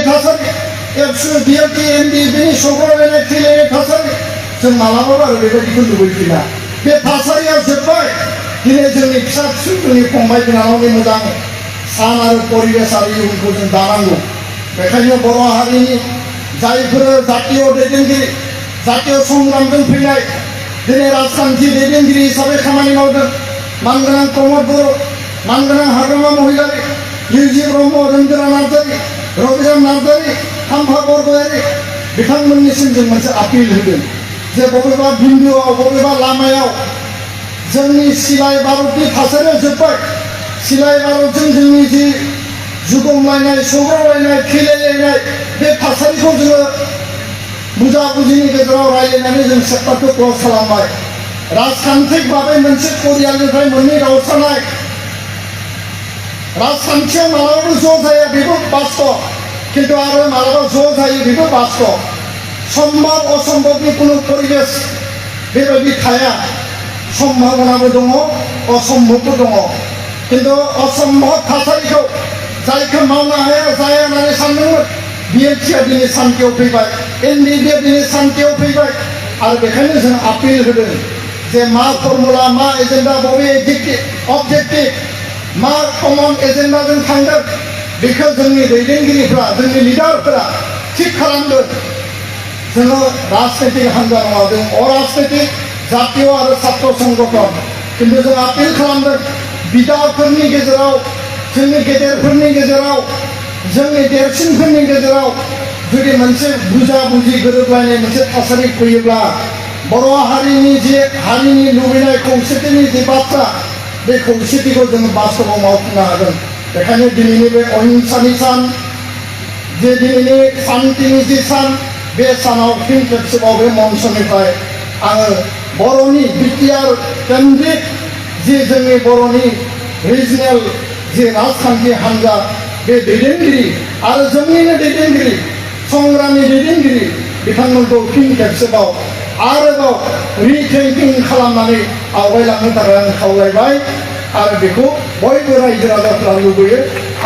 थासारि एबसु बिएलटि एनडिएफनि सौग्रावलायनाय थैलायनाय थासारि जों मालाबाबो आरो बेबायदिखौ लुबैफिना। बे थासारिया जोब्बाय। दिनै जोंनि फिसा फिसौ जोंनि फंबाय बिनानावनि मोजां सान आरो परिबेश आरो इयुनखौ जों दानांगौ। बेखायनो बर' हारिनि जायफोर जातीय दैदेनगिरि जातीय संग्रामजों फैनाय दिनै राजखान्थि दैदेनगिरि हिसाबै खामानि मावदों मानगोनां प्रमद बर', मानगोनां हाग्रामा महिलारि, इउजि ब्रह्म, रंगोरा नार्जारि, रबिराम नार्जारि, खाम्फा बरगयारि बिथांमोननिसिम जों मोनसे आपिल होदों जे बबेबा बिन्दुआव बबेबा लामायाव जोंनि सिलाय बारुदनि थासारिया जोब्बाय। सिलाय बारुदजों जोंनि जि जुगमलायनाय सौग्रावलायनाय थैलायलायनाय बे थासारिखौ जोङो बुजा बुजिनि गेजेराव रायलायनानै जों सेप्टारखौ क्लज खालामबाय। राजखान्थिक भाबै मोनसे परियालनिफ्राय मोननै गावस्रानाय राजखान्थिया मालाबाबो ज' जाया बेबो बास्तब, किन्तु आरो मालाबा ज' जायो बेबो बास्तब। सम्भब असम्भबनि कुनु परिबेश बेबायदि थाया। सम्भावनाबो दङ असम्भबबो दङ। किन्तु असम्भब थासारिखौ जायखौ मावनो हाया जाया होननानै सानदोंमोन बिएलटिआ दिनै सान्तियाव फैबाय, एनडिएफआ दिनै सान्तियाव फैबाय। आरो बेखायनो जों आपिल होदों जे मा फर्मुला मा एजेन्डा बबे अबजेक्टिभ मा कमन एजेन्डाजों थांगोन बेखौ जोंनि दैदेनगिरिफ्रा जोंनि लिडारफोरा थिग खालामगोन। जोङो राजनैतिक हान्जा नङा, जों अराजनैतिक जातीय आरो छात्र संगठन। किन्तु जों आपिल खालामदों बिदाफोरनि गेजेराव जोंनि गेदेरफोरनि गेजेराव जोंनि देरसिनफोरनि गेजेराव जुदि मोनसे बुजा बुजि गोरोबलायनाय मोनसे थासारि फैयोब्ला बर' हारिनि जे हारिनि लुबैनाय खौसेथिनि जे बाथ्रा बे खौसेथिखौ जों बास्तबाव मावफुंनो हागोन। बेखायनो दिनैनि बे अहिंसानि सान जे दिनैनि शान्तिनि जि सान बे सानाव फिन खेबसेबाव बे मन्चनिफ्राय आङो बर'नि बिटिआर केन्द्रिक जि जोंनि बर'नि रिजनेल जि राजखान्थि हान्जा बे दैदेनगिरि आरो जोंनिनो दैदेनगिरि संग्रामनि दैदेनगिरि बिथांमोनखौ फिन खेबसेबाव आरोबाव रिथेंकिं खालामनानै आवगायलांनो थाखाय आं खावलायबाय। आरो बेखौ बयबो रायजो राजाफ्रा लुबैयो,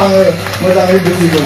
आङो मोजाङै बुजिगौ।